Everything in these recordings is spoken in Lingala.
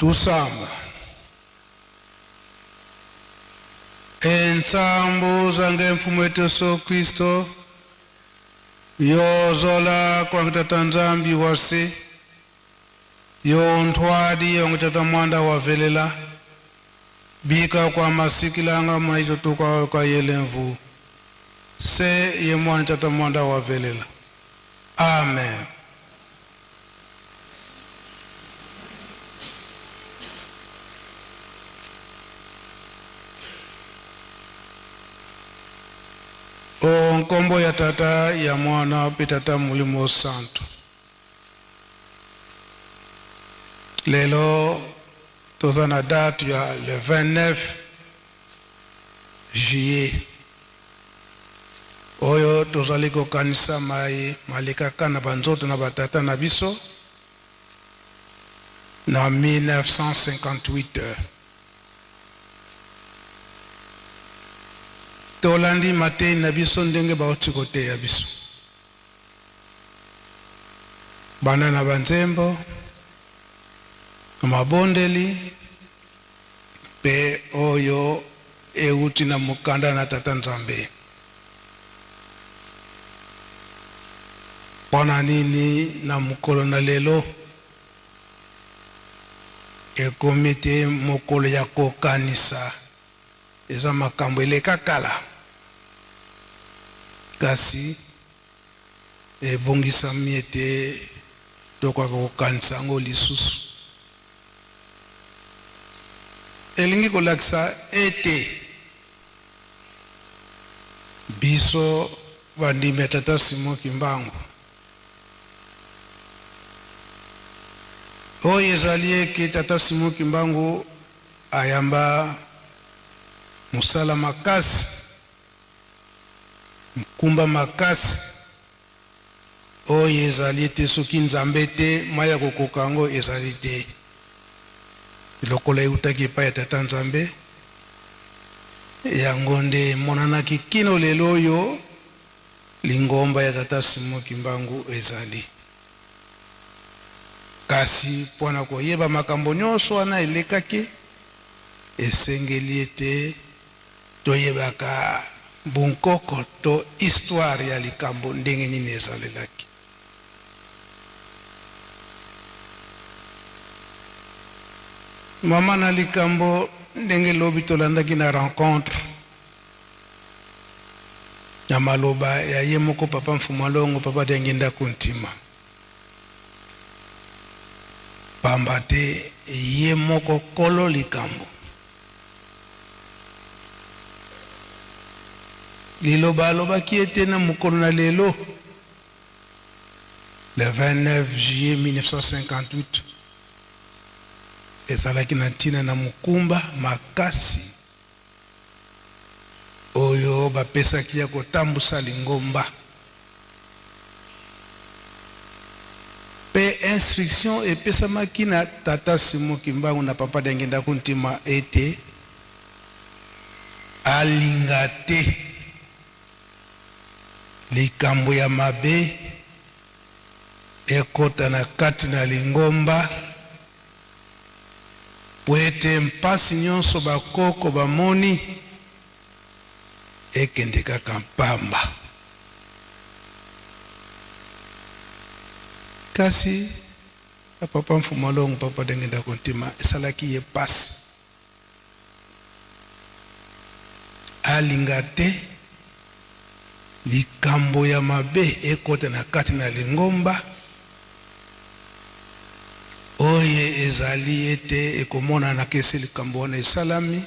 Tusamba. Entsambu zange mfumu wetu Yesu Kristo yozola kwa tata Nzambi wase yo ntwadi yongo tata mwanda wavelela bika kwa masikilanga maito tuka kwa yelemvu se ye mwana tata mwanda wavelela. Amen. O nkombo ya Tata, ya Mwana mpe Tata Molimo Santu. Lelo toza na date ya le 29 juillet oyo tozali kokanisa mai malekaka na banzoto na batata na biso na 1958. Tolandi mateyi na biso ndenge bauti koteya biso banda na banzembo, na mabondeli mpe oyo euti na mokanda na Tata Nzambe. Mpo na nini na mokolo na lelo ekomi te mokolo ya kokanisa? Eza makambo eleka kala, kasi ebongisami ete tokoka kokanisa yango lisusu. Elingi kolakisa ete biso bandimi ya Tata Simon Kimbangu, oyo ezali eke Tata Simon Kimbangu ayamba mosala makasi, mokumba makasi, oyo ezali ete soki Nzambe te, mai ya kokoka yango ezali te. Lokola eutaki epai ya Tata Nzambe, yango nde emonanaki kino lelo oyo lingomba ya Tata Simon Kimbangu ezali. Kasi mpo na koyeba makambo nyonso wana elekaki, esengeli ete toyebaka bonkoko to histoire ya likambo ndenge nini ezalelaki. Mama na likambo ndenge lobi tolandaki na rencontre na maloba ya ye moko Papa Mfumua Longo, Papa Diangienda Kuntima, pamba te ye moko kolo likambo. Liloba alobaki ete na mokolo na lelo, le 29 juillet 1958, ezalaki na ntina na mokumba makasi oyo bapesaki ya kotambusa lingomba mpe instruction epesamaki na Tata Simon Kimbangu na Papa Diangienda Kuntima ete alinga te likambo ya mabe ekota na kati na lingomba Mpo ete mpasi nyonso bakoko bamoni ekende kaka mpamba. Kasi ya Papa Mfumu Alongo, Papa Diangienda Kuntima, esalaki ye mpasi. Alinga te likambo ya mabe ekota na kati na lingomba oyo ezali ete ekomonana ke esi likambo wana esalami,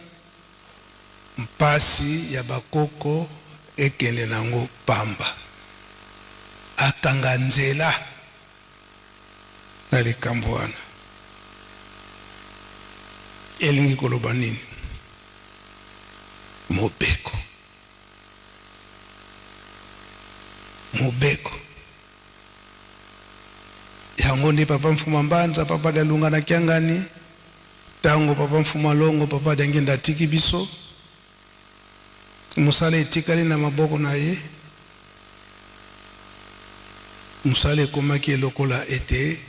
mpasi ya bakoko ekende nango pamba. Akanga nzela na likambo wana. Elingi koloba nini? Mobeko. Mobeko. Yango nde Papa Mfuma Mbanza, Papa Dialunga na Kiangani, tango Papa Mfuma Longo, Papa Diangienda atiki biso, mosala etikali na maboko na ye. Mosala ekomaki lokola ete.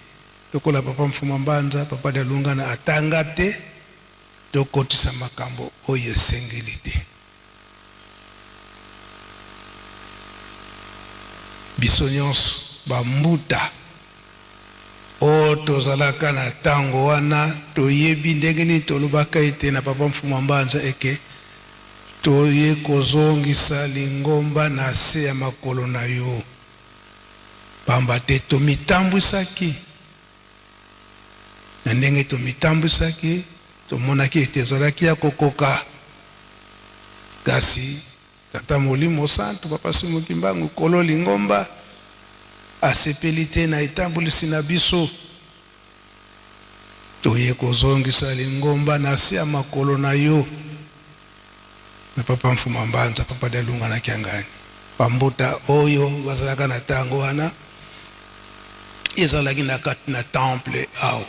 Lokola papa Mfuma Mbanza, papa Dialungana atanga te, tokotisa makambo oyo esengeli te. Biso nyonso ba mbuta oyo tozalaka na tango wana toyebi ndenge nini tolobaka ete na papa Mfuma Mbanza eke toye kozongisa lingomba na se ya makolo na yo. Pamba te tomitambwisaki na ndenge tomitambwisaki, tomonaki ete ezalaki ya kokoka. Kasi Tata Molimo Santu, Papa Simon Kimbangu, Nkolo Lingomba, asepeli te na etambwisi na biso. Toye kozongisa lingomba na se ya makolo na yo. Na Papa Mfuma Mbanza, Papa Dialunga na Kiangani. Ba mbuta oyo bazalaka na tango wana ezalaki na kati na temple awa.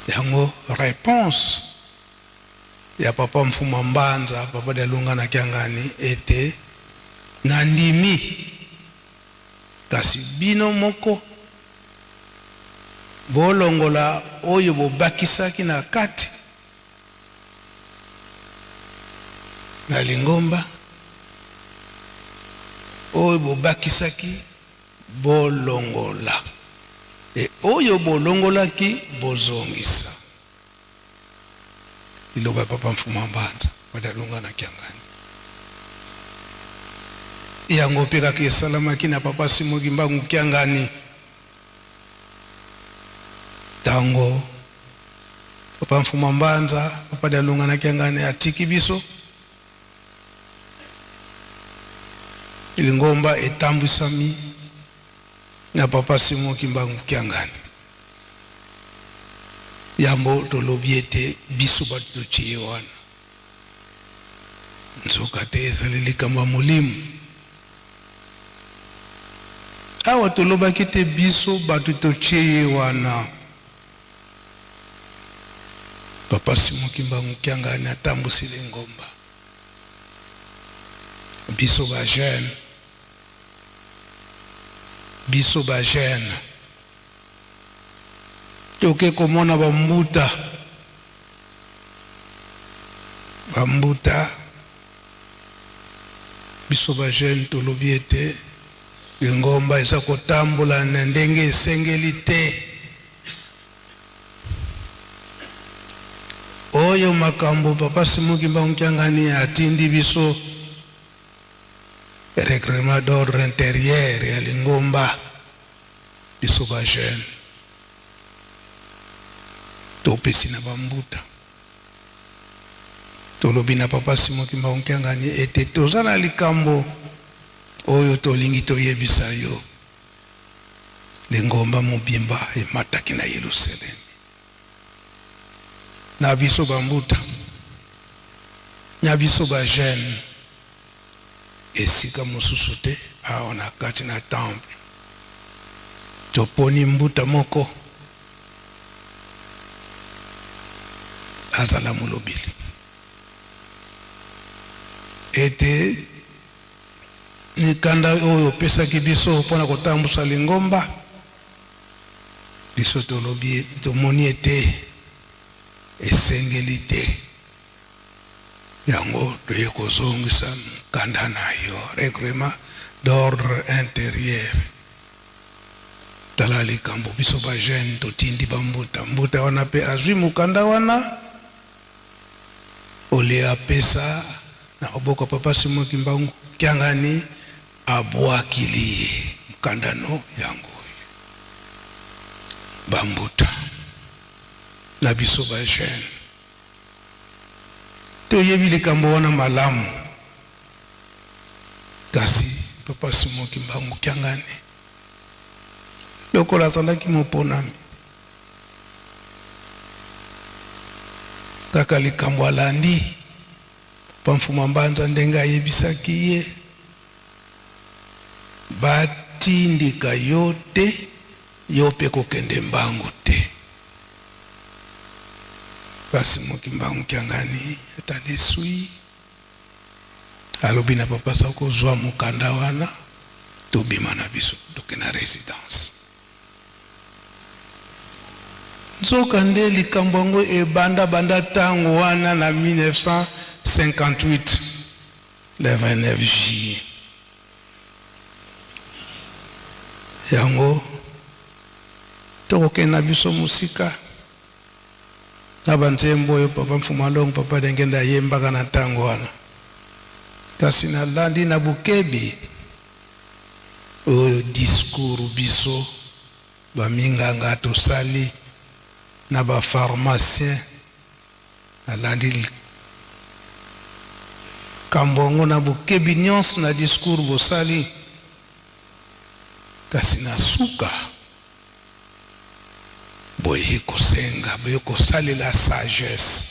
Yango reponse ya Papa Mfuma Mbanza, Papa Dialunga na Kiangani ete nandimi kasi bino moko bolongola oyo bobakisaki na kati na lingomba, oyo bobakisaki bolongola, e oyo bolongolaki bozongisa. Liloba ya Papa Mfuma Mbanza Madalunga na Kiangani. Yango mpe kaka esalamaki na Papa Simon Kimbangu Kiangani. Tango Papa Mfuma Mbanza, Papa Dialunga na Kiangani atiki biso, lingomba etambwisami na Papa Simon Kimbangu Kiangani. Yambo tolobi ete biso bato totie ye wana, nzoka te ezali likambo ya molimo. Awa tolobaki te biso bato totie ye wana. Papa Simon Kimbangu Kiangani atambusi lingomba. Biso ba jeunes, biso ba jeunes toke komona ba mbuta, ba mbuta, biso ba jeunes tolobi ete lingomba eza kotambola na ndenge esengeli te. Oyo makambo Papa Simon Kimbangu Kiangani atindi biso, Reglement d'ordre interieur ya lingomba, biso ba jeunes topesi na ba mbuta, tolobi na Papa Simon Kimbangu Kiangani ete toza na likambo oyo tolingi toyebisa yo. Lingomba mobimba emataki na Yelusalemi. Na biso ba mbuta, na biso ba jeunes, esika mosusu te, awa na kati na temple. Toponi mbuta moko azala molobeli ete mikanda oyo opesaki biso mpo na kotambusa lingomba, biso tolobi, tomoni ete esengeli te. Yango toye kozongisa mokanda na yo, reglement d'ordre interieur. Tala likambo biso ba jeunes totindi ba mbuta, mbuta wana pe azui mokanda wana, au lieu apesa na maboko ya papa Simon Kimbangu Kiangani, abuakili ye mokanda no yango oyo. Ba mbuta na biso ba jeunes toyebi likambo wana malamu, kasi papa Simon Kimbangu Kiangani lokola azalaki moponami, kaka likambo alandi papa Mfuma Mbanza ndenge ayebisaki ye, batindika yo te, yo pe kokende mbangu te. Papa Simon Kimbangu Kiangani atandi sui, alobi na papa Sako, zwa mokanda wana. Tobima na biso toke na residence. Nzoka nde likambo yango ebanda banda ntango wana na 1958 le 29 juillet. Yango tokokende na biso mosika na banzembo oyo papa Mfuma Longo, papa Dengende ayembaka na ntango wana, kasi nalandi na bokebi oyo discours biso baminganga tosali na ba pharmacien. Nalandi likambo yango na bokebi nyonso na discours bosali, kasi na suka boye kosenga, boye kosalela sagesse.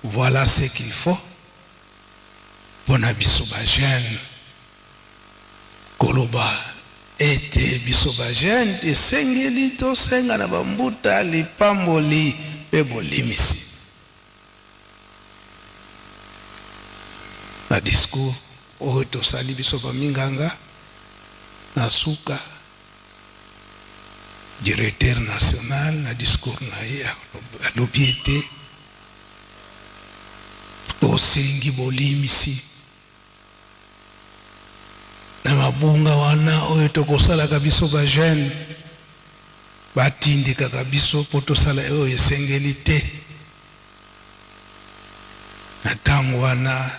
Voilà ce qu'il faut mpona biso ba jeune, koloba ete biso ba jeune esengeli tosenga na bambuta lipamboli mpe bolimisi. Na discours oyo tosali biso baminganga, na suka directeur national na discours na ye alobi ete tosengi bolimisi na mabunga wana oyo tokosalaka biso ba jeune, batindikaka biso mpo tosala oyo esengeli te. Na ntango wana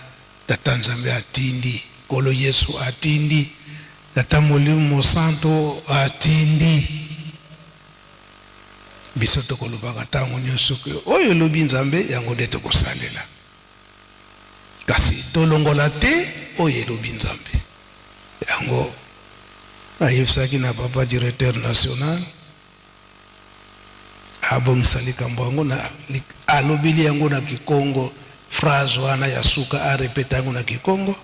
Tata Nzambe atindi, Nkolo Yesu atindi, Tata Molimo Mosantu atindi biso. Tokolobaka ntango nyonso ke oyo elobi Nzambe, yango nde tokosalela, kasi tolongola te oyo elobi Nzambe. Yango nayebisaki na papa directeur national abongisa likambo yango na alobeli yango na Kikongo. Phrase wana ya suka, arepeta yango na Kikongo,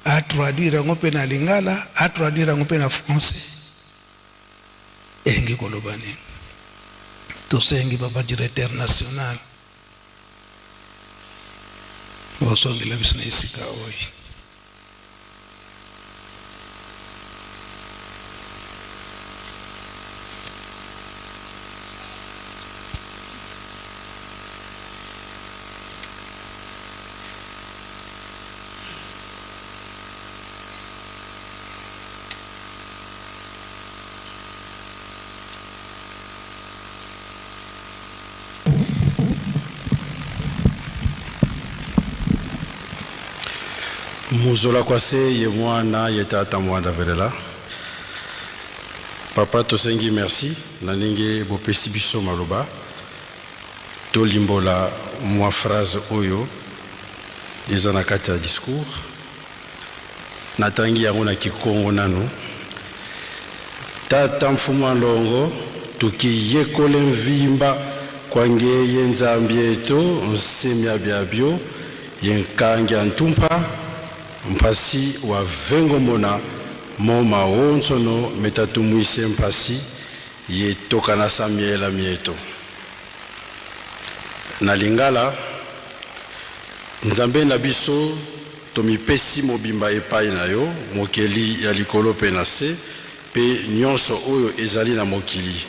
atraduire yango mpe na Lingala, atraduire yango mpe na français. Elingi koloba nini? Tosengi papa directeur national ozongela biso na esika oyo. Muzola kwase ye mwana ye tata mwanda velela. Papa, tosengi merci na ndenge bopesi biso maloba tolimbola mwa phrase oyo eza na kati ya discours. Natangi yango na kikongo nanu. Tata Mfumu Longo, tukiyekole mvimba kwa ngeye Nzambi eto nsemia byabyo ye nkangi ntumpa mpasi wa vengomona mo maonsono metatumwise mpasi ye tokanasa miela mieto. Na lingala, Nzambe na biso, tomipesi mobimba epai na yo, mokeli ya likolo mpe na se mpe nyonso oyo ezali na mokili,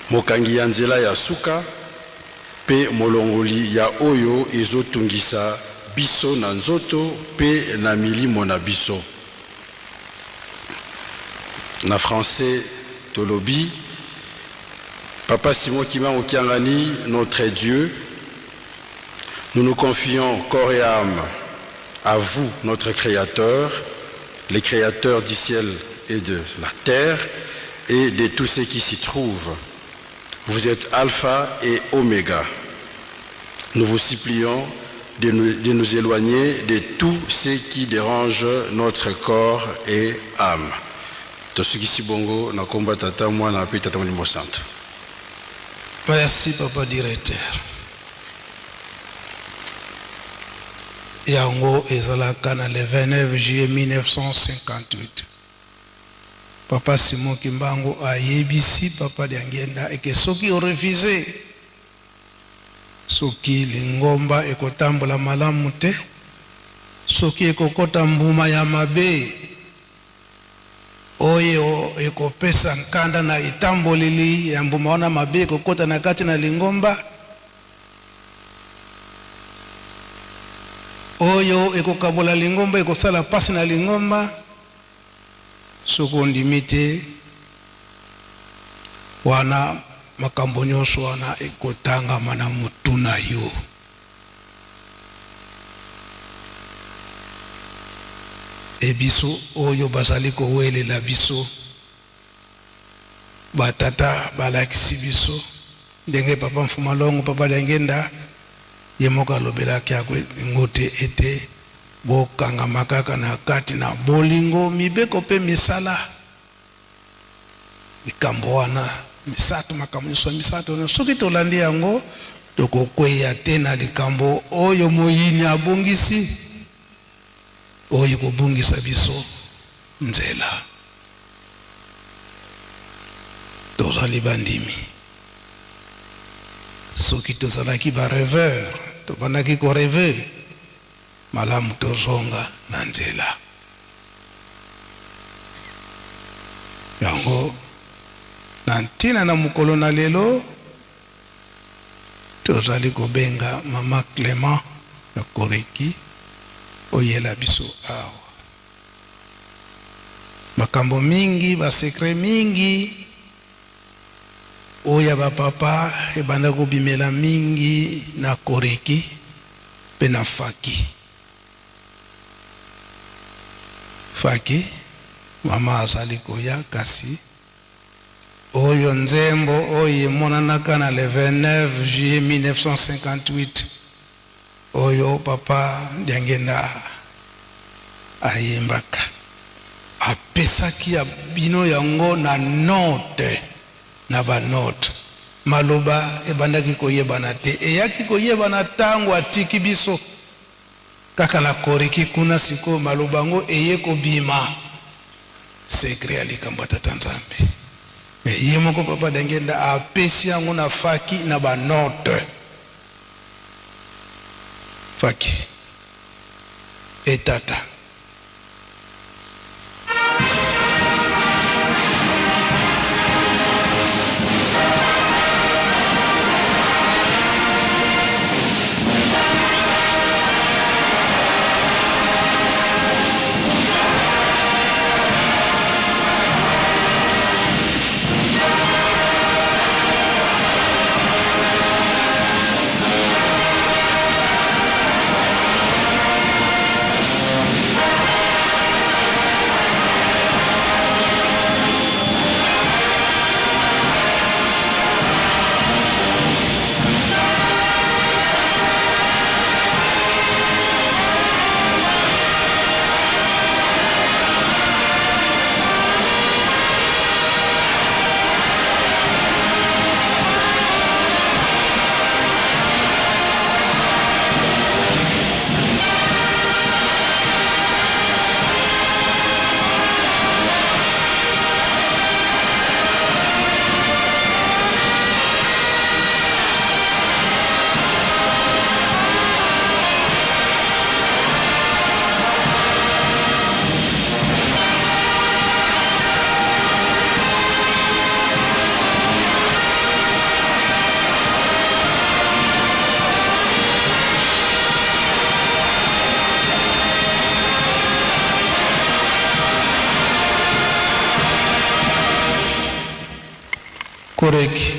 mokangi ya nzela ya suka mpe molongoli ya oyo ezotungisa biso na nzoto mpe na milimo na biso. Na français tolobi, Papa Simon Kimbangu Kiangani, notre Dieu, nous nous confions corps et âme à vous, notre Créateur, le Créateur du ciel et de la terre et de tout ce qui s'y trouve. Vous êtes Alpha et Oméga. Nous vous supplions de nous éloigner de tout ce qui dérange notre corps et âme. Tosukisi bongo na komba Tata, Mwana mpe Tata Molimo Santo. Merci papa directeur. Yango ezalaka na le 29 juillet 1958. Papa Simon Kimbangu ayebisi papa Diangienda eke soki orefuse, soki lingomba ekotambola malamu te, soki ekokota mbuma ya mabe, Oyo ekopesa nkanda na etamboleli ya mbuma wana mabe ekokota na kati na lingomba, oyo ekokabola lingomba, ekosala mpasi na lingomba. Soki ondimi te, wana makambo nyonso wana ekotangama na motu na yo. E biso oyo bazali kowelela biso, batata balakisi biso ndenge Papa Mfumalongo, Papa Diangienda ye moko alobelaki yango te, ete bokangama kaka na kati na bolingo, mibeko mpe misala. Likambo wana misato, makambo nyonso ya misato wana, soki tolandi yango, tokokweya te na likambo oyo moyini abongisi, oyo ekobungisa biso nzela. Tozali bandimi. Soki tozalaki ba reveurs, tobandaki ko rever, malamu tozonga na nzela. Yango na ntina na mokolo na lelo, tozali kobenga Mama Clement ya Koreki oyela biso awa. Makambo mingi, ba secret mingi oyo ya ba papa ebanda kobimela mingi na Koreki mpe na Faki. Faki, mama azali koya, kasi oyo nzembo oyo emonanaka na le 29 juillet 1958 oyo papa Diangienda ayembaka, apesaki ya bino yango na note na ba note. Maloba ebandaki koyebana te, eyaki koyebana tango atiki biso kaka na Koriki kuna. Sikoyo maloba yango eye kobima, secret ya likambo ya Tata Nzambe. Mais ye moko papa Diangienda apesi yango na faki na ba note. Faki e tata. Koreki.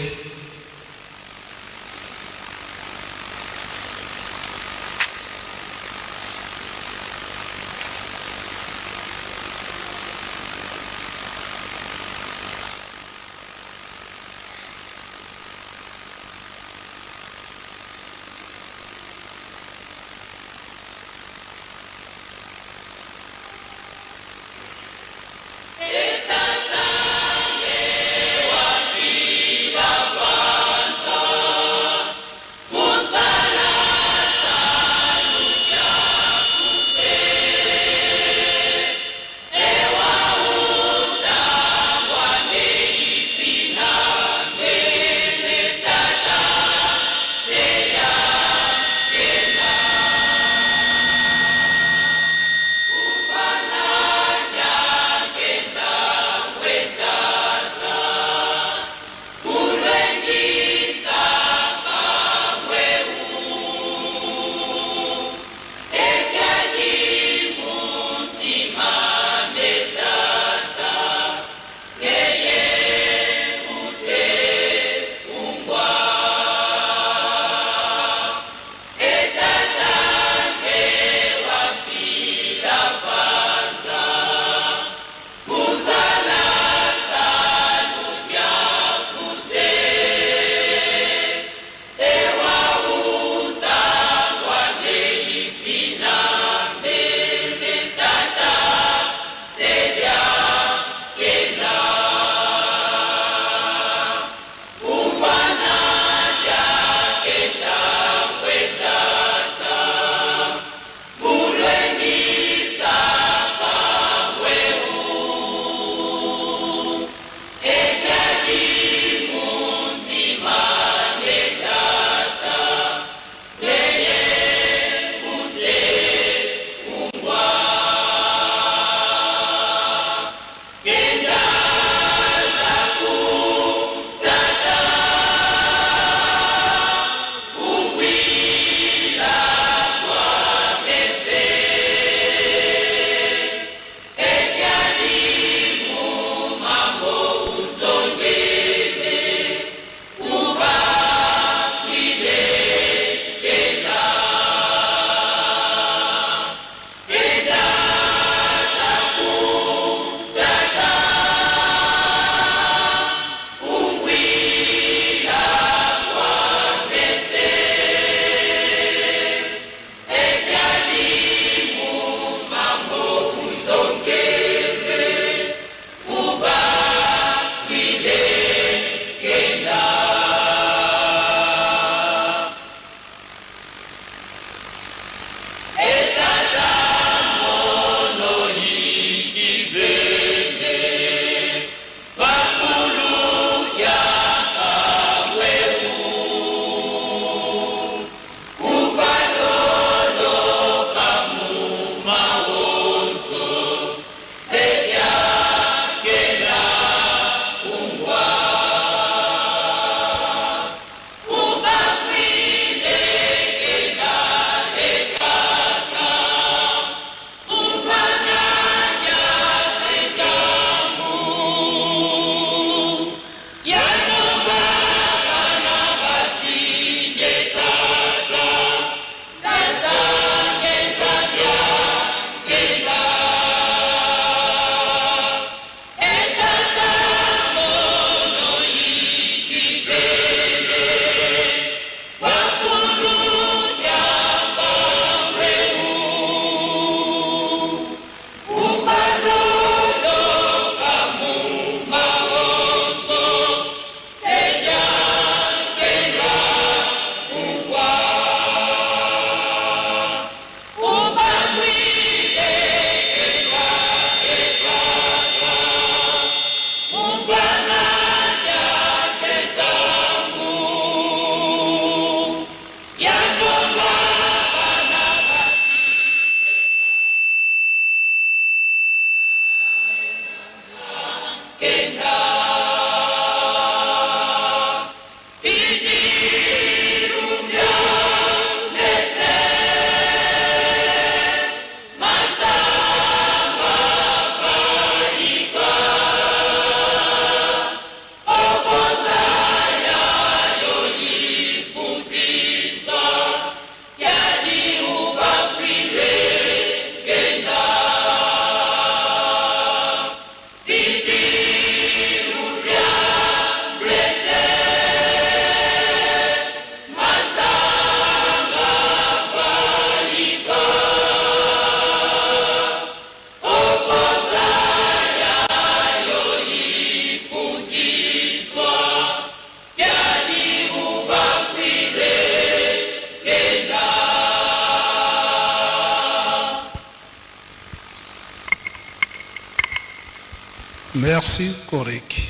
Merci Koreki.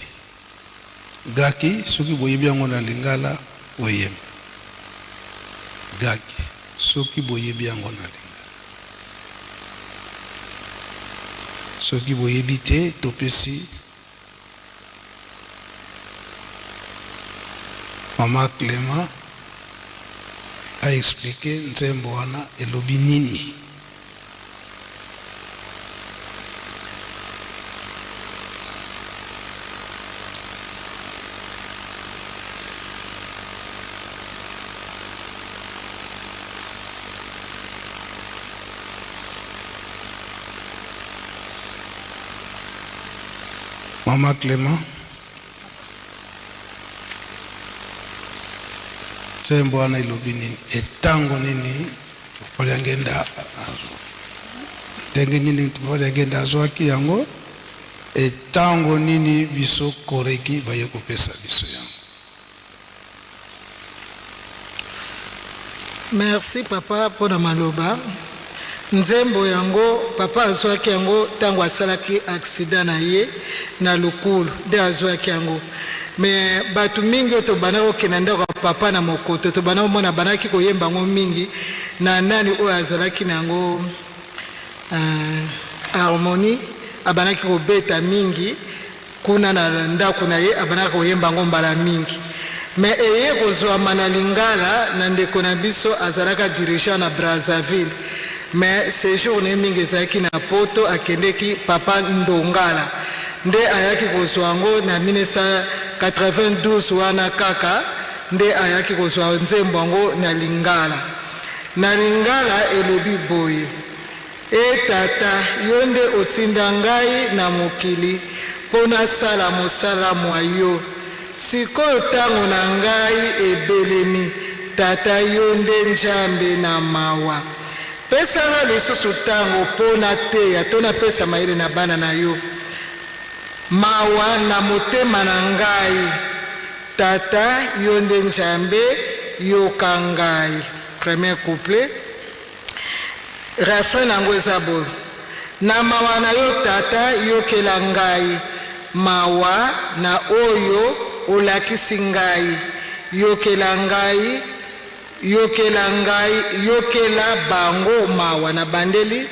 Gaki soki boyebi yango na lingala boyemba. Gaki soki boyebi yango na lingala. Soki boyebi te topesi Mama Clement a expliquer nzembo wana elobi nini. Mama Clement nzembo wana elobi nini etango nini Papa Diangienda ndenge nini Papa Diangienda azwaki yango etango nini biso koreki baye kopesa biso yango. Merci papa pona maloba. Nzembo yango papa azuaki yango tango asalaki accident na ye na lukulu nde azuaki yango mais batu mingi oyo tobandaki kokende na ndako ya papa na mokoto tobandaki komona abandaki koyemba yango mingi na nani oyo azalaki na yango harmonie abandaki kobeta mingi Kuna na ndaku na ye abandaka koyemba yango mbala mingi. Mais eye kozuama na lingala na ndeko na biso azalaka dirigeant na Brazzaville mais sejour na ye mingi ezalaki na poto akendeki papa Ndongala nde ayaki kozua yango na 1992 wana kaka nde ayaki kozua nzembo yango na lingala. Na lingala elobi boye. E Tata, yo nde otinda ngai na mokili mpo nasala mosala mwa yo. Sik'oyo ntango na ngai ebelemi, Tata, yo nde Njambe na mawa. Pesa ngai lisusu ntango mpo nateya to napesa mayele na bana na yo. Mawa na motema na ngai. Tata, yo nde Njambe, yoka ngai. Premier couplet. Refrain na yango eza boye, Na mawa na yo Tata yokela ngai mawa na oyo olakisi ngai yokela ngai yokela ngai yokela bango mawa na bandeli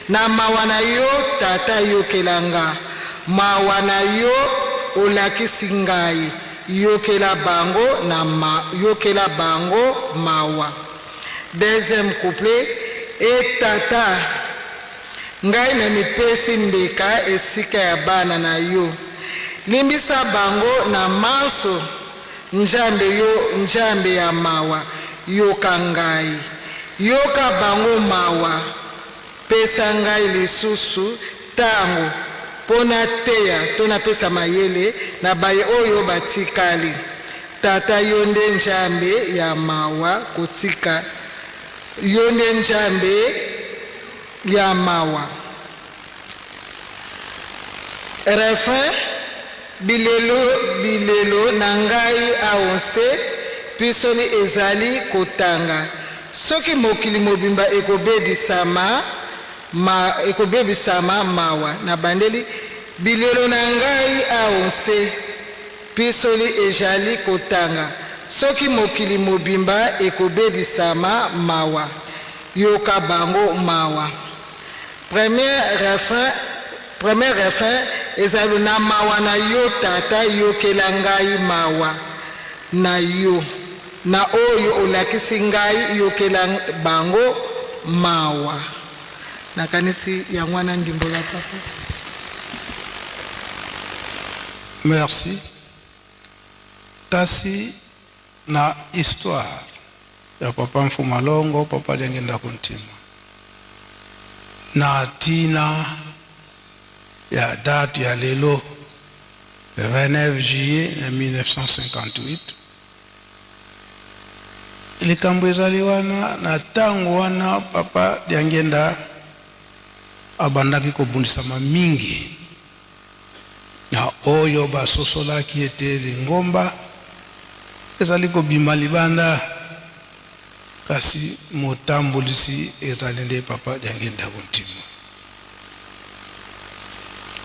na mawa na yo Tata yokela nga mawa na yo olakisi ngai yokela bango na ma yokela bango mawa. Deuxième couplet, E Tata, ngai namipesi mbeka esika ya bana na yo, limbisa bango na manso, Njambe yo Njambe ya mawa, yoka ngai, yoka bango mawa, pesa ngai lisusu tango mpo nateya to napesa mayele na baye oyo batikali. Tata yo nde Njambe ya mawa kotika yo nde Njambe ya mawa. Refrain, Bilelo bilelo na ngai awo nse pisoli ezali kotanga soki mokili mobimba ekobebisama ma ekobebisama mawa nabandeli bilelo na ngai awo nse Pisoli ejali kotanga soki mokili mobimba ekobebisama mawa yoka bango mawa premier refrain premier refrain ezali na mawa na yo tata yokela ngai mawa na yo na oyo olakisi ngai yokela bango mawa nakanisi yango wana ndimbola papa. Merci kasi na histoire ya papa Mfuma Longo, papa Diangienda Kuntima na tina ya date ya lelo le 29 juillet na 1958 likambo ezali wana na tango wana papa Diangienda abandaki kobundisama mingi Na oyo basosolaki ete lingomba ezali kobima libanda, kasi motambolisi ezali nde Papa Diangienda Kuntima.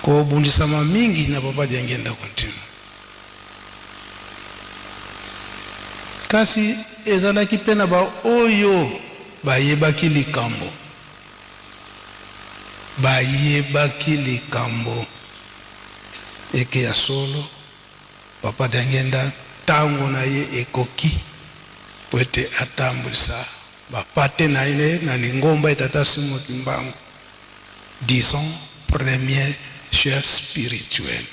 Kobundisama mingi na Papa Diangienda Kuntima. Kasi ezalaki mpe na baoyo bayebaki likambo. Bayebaki likambo eke ya solo Papa Diangienda ntango na ye ekoki mpo ete atambwisa bapate na ye na lingomba ya Tata Simon Kimbangu, disons premier chef spirituel.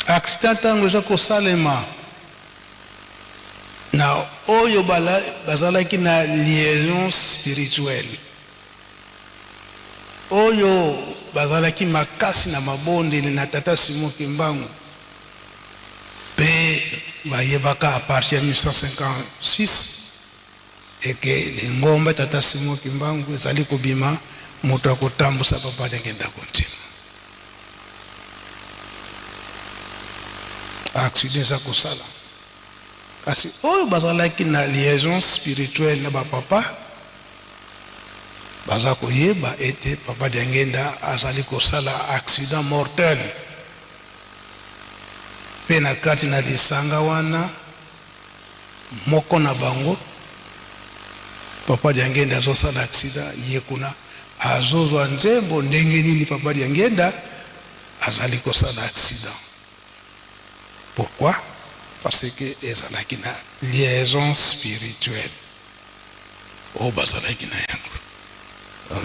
Accident ntango eza kosalema na oyo bazalaki na liaison spirituelle, oyo bazalaki makasi na mabondeli na Tata Simon Kimbangu mpe bayebaka à partir ya 1956 eke lingomba Tata Simon Kimbangu ezali kobima, moto akotambusa Papa Diangienda Kuntima. Accident eza kosala, kasi oyo bazalaki na liaison spirituelle na bapapa baza koyeba ete Papa Diangienda azali kosala accident mortel. Mpe na kati na lisanga wana, moko na bango, Papa Diangienda azosala accident, ye kuna azozwa nzembo ndenge nini Papa Diangienda azali kosala accident. Pourquoi? Parce que ezalaki na liaison spirituelle oyo bazalaki na yango.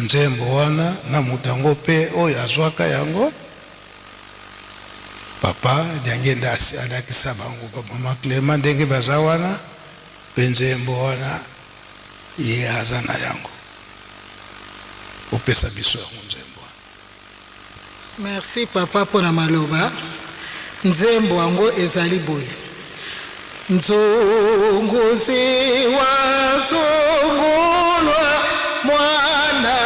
Nzembo wana na moto yango mpe oyo azwaka yango, Papa Diangienda alakisa bango ba mama Clement ndenge baza wana, mpe nzembo wana ye aza na yango, opesa biso yango nzembo wana. Merci papa pona maloba. Nzembo yango ezali boye. Nzunguzi wa zungulwa mwana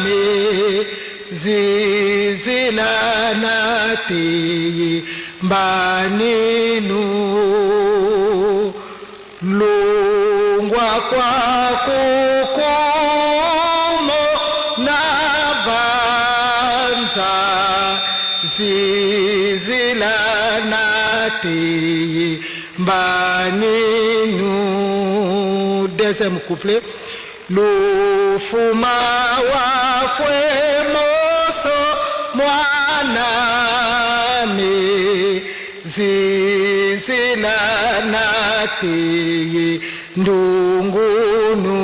me zizila na teye mbaninu Longwa kwa kokomo na vanza zizila na teye mbaninu. Deuxième couplet. Lufuma wa fwe moso mwana me Zizila na teye ndungunu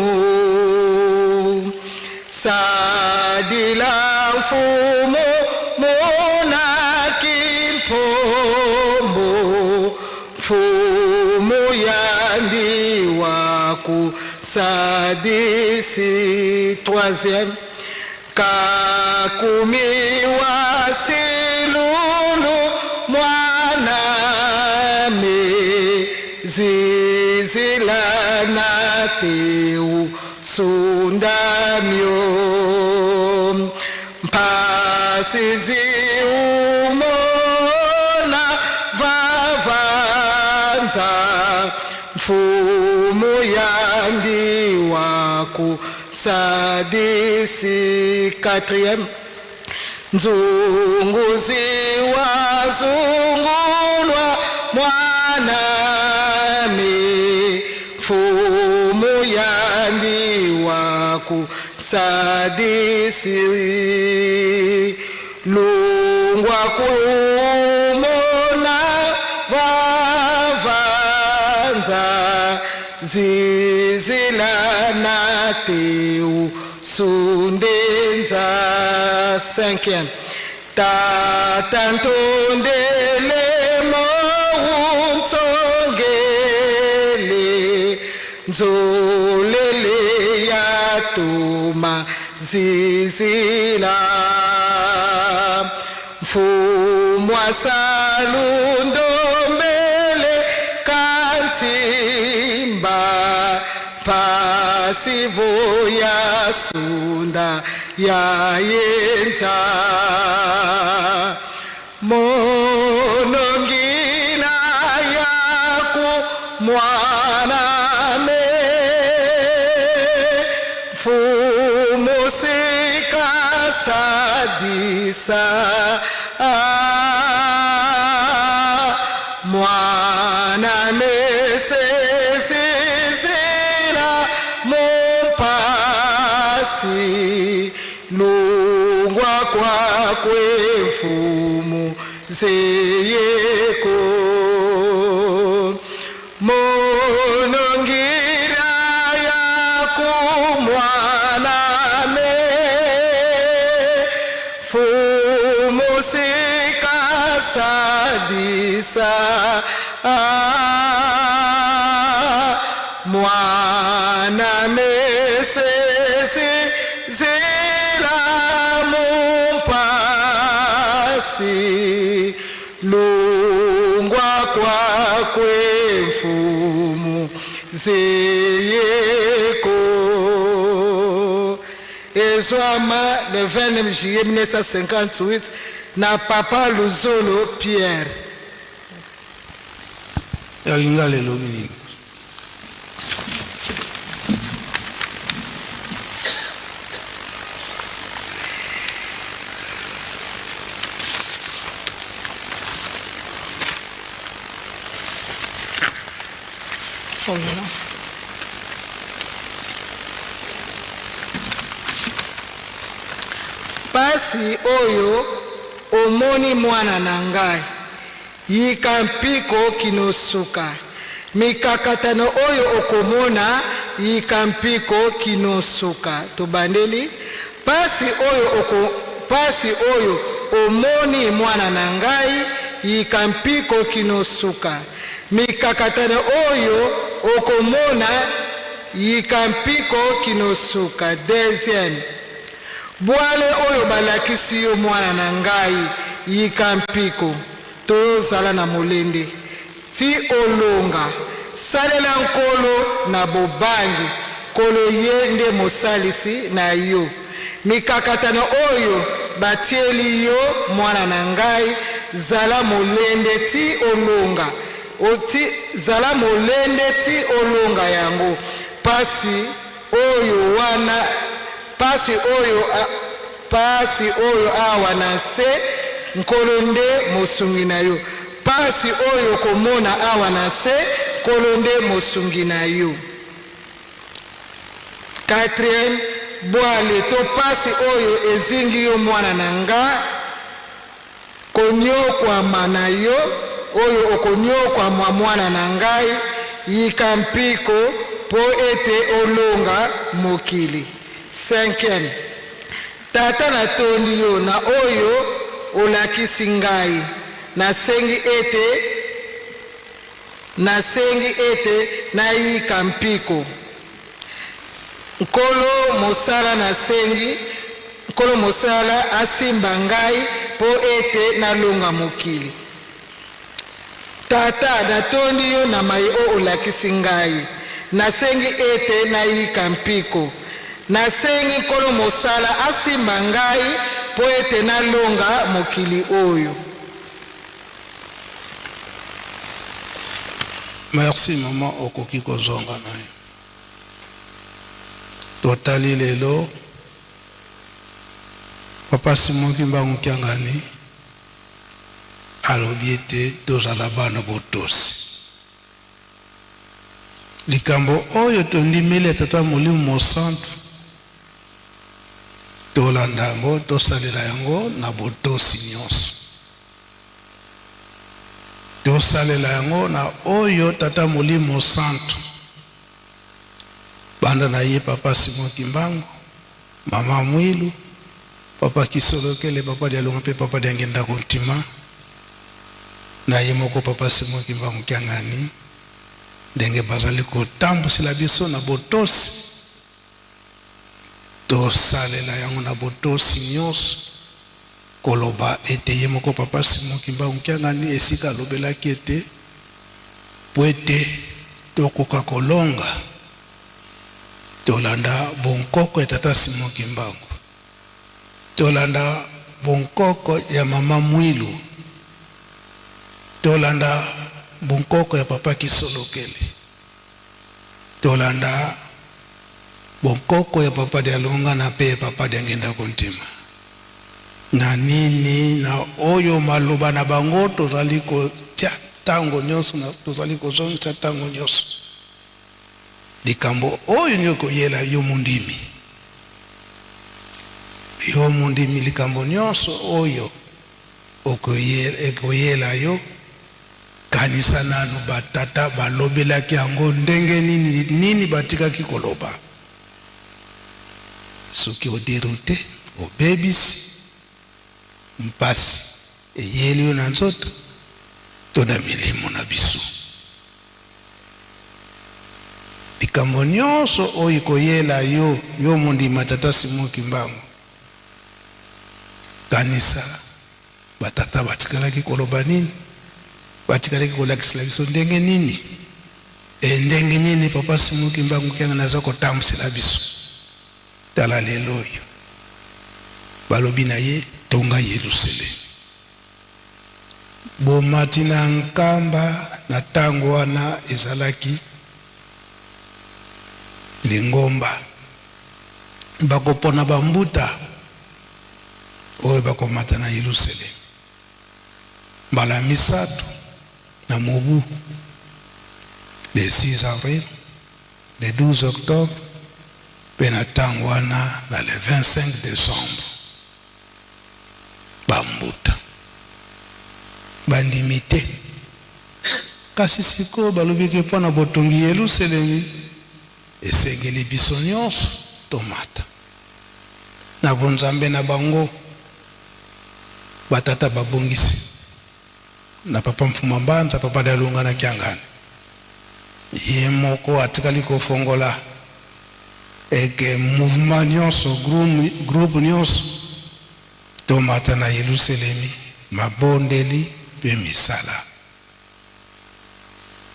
Sadila mfumu muna kimpombo Mfumu yandi waku sadisi. Troisième. Kakumi wa silulu mwana me zizila na teu sundamyo mpasi ziumona vavanza mfumu yandi waku Sadisi quatrième Nzunguzi wa zungulwa mwana me mfumu yandi waku sadisi lungwa kumona vavanza Zizila na teu sundenza. Cinquième. Tata ntondele mounsongele nzolele ya toma zizila Mfumu asalundombele kantsimba mpasi voya sunda ya yenza monongina yaku mwana me mfumu sika. Sadisa ah, mwana mesesizila mumpasi lungwa kwakwe mfumu zeyeko Monongira ya kumwana me Fumusika sadisa ah, Mwana mesesi zila mumpasi Lungwa kwakwe mfumu zeyeko ezwama le 29 juillet 1958 na papa Luzolo Pierre. Ya lingala elobi nini? Pasi oyo omoni mwana na ngai, Yika mpiko kino suka. Mikakatano oyo okomona, yika mpiko kino suka. Tobandeli, Pasi oyo oko, pasi oyo omoni mwana na ngai, yika mpiko kino suka. Mikakatano oyo okomona, yika mpiko kino suka. Deuxième. Bwale oyo balakisi yo mwana na ngai, yika mpiko, to zala na molende ti olonga. Salela Nkolo na bobangi, Nkolo ye nde mosalisi na yo. Mikakatano oyo batieli yo mwana na ngai, zala molende ti olonga, ti, zala molende ti olonga yango. Pasi Oyo wana pasi oyo pasi oyo awa na nse Nkolo nde mosungi na yo Pasi oyo okomona awa na nse Nkolo nde mosungi na yo Quatrième bwale to pasi oyo ezingi yo mwana na nga Konyokwama na yo, oyo okonyokwama, mwana na ngai, yika mpiko mpo ete olonga mokili. Cinquième, Tata natondi yo na oyo olakisi ngai, nasengi ete nasengi ete nayika mpiko. Nkolo mosala nasengi Nkolo mosala asimba ngai mpo ete nalonga mokili. Tata natondi yo na maye o olakisi ngai, nasengi ete nayika mpiko. Nasengi Nkolo mosala asimba ngai mpo ete nalonga mokili oyo. Merci maman okoki kozonga nayo. Totali lelo Papa Simon Kimbangu Kiangani alobi ete tozala bana botosi. Likambo oyo tondimeli ya Tata Molimo Mosantu tolanda yango, tosalela yango na botosi nyonso. Tosalela yango na oyo Tata Molimo Santu banda na ye Papa Simon Kimbangu, Mama Mwilu, Papa Kisolokele, Papa Dialunga mpe Papa Diangienda Kuntima, na ye moko Papa Simon Kimbangu Kiangani, ndenge bazali kotambwisela biso na botosi. Tosalela yango na botosi nyonso, koloba ete ye moko Papa Simon Kimbangu Kiangani esika alobelaki ete mpo ete tokoka kolonga, tolanda bonkoko ya Tata Simon Kimbangu, tolanda bonkoko ya Mama Mwilu, tolanda bonkoko ya Papa Kisolokele. Tolanda bonkoko ya Papa Dialungana pe Papa Diangienda Kuntima. Na nini na oyo maloba na bango tozali kotia ntango nyonso, tozali kozongisa ntango nyonso likambo oyo nio koyela yo mondimi, yo mondimi, likambo nyonso oyo ekoyela yo, kanisa nanu batata balobelaki yango ndenge nini, nini batikaki koloba. Soki odérouter, obebisi, mpasi eyeli yo na nzoto to na milimo na biso. Likambo nyonso oyo ekoyela yo, yo mondima Tata Simon Kimbangu, kanisa batata batikalaki koloba nini, batikalaki kolakisela biso ndenge nini, e ndenge nini Papa Simon Kimbangu Kiangani aza kotambwisela biso. Tala lelo oyo balobi na ye tonga Yelusalemi. Bomati na Nkamba na ntango wana ezalaki lingomba, bakopona bambuta oyo bakomata na Yelusalemi mbala misato na mobu, le 6 avril, le 12 octobre mpe na ntango wana na le 25 décembre. Bambuta bandimi te, kasi sikoyo balobiki mpo na botongi Yelusalemi esengeli biso nyonso tomata. Na bonzambe na bango, batata babongisi na Papa Mfuma Mbanza, Papa Dialungana na Kiangani, ye moko atikali kofongola eke mouvement nyonso, groupe nyonso tomata na Yelusalemi, mabondeli mpe misala.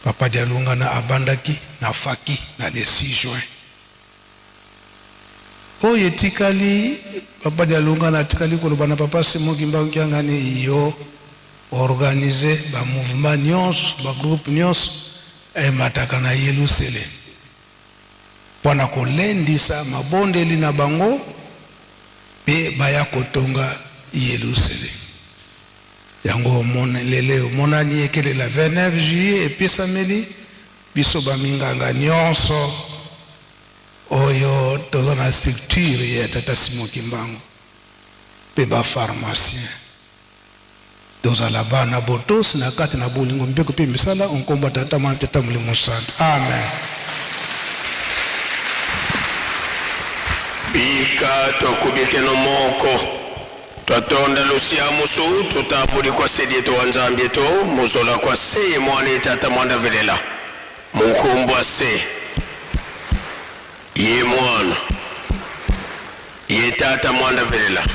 Papa Dialungana abandaki na Faki na le 6 juin. Oyo etikali, Papa Dialungana atikali koloba na Papa Simon Kimbangu Kiangani, yo organise ba mouvement nyonso, ba groupe nyonso emataka na Yelusalemi mpo na kolendisa mabondeli na bango mpe baya kotonga Yelusalemi. Yango omona lelo omonani ekelela 29 juillet epesameli biso baminganga nyonso oyo toza na structure ya Tata Simon Kimbangu mpe bapharmacien, tozala bana botosi na kati na bolingo, mbeko mpe misala. Nkombo Tata, Mwana, Tata Molimo Santo, amen. Bika twakubikeno moko twatonda lusia musu tutambuli kwa sedi eto wa Nzambi eto muzola kwa se mwana etata mwanda velela munkumbwa se ye mwana ye tata mwanda velela.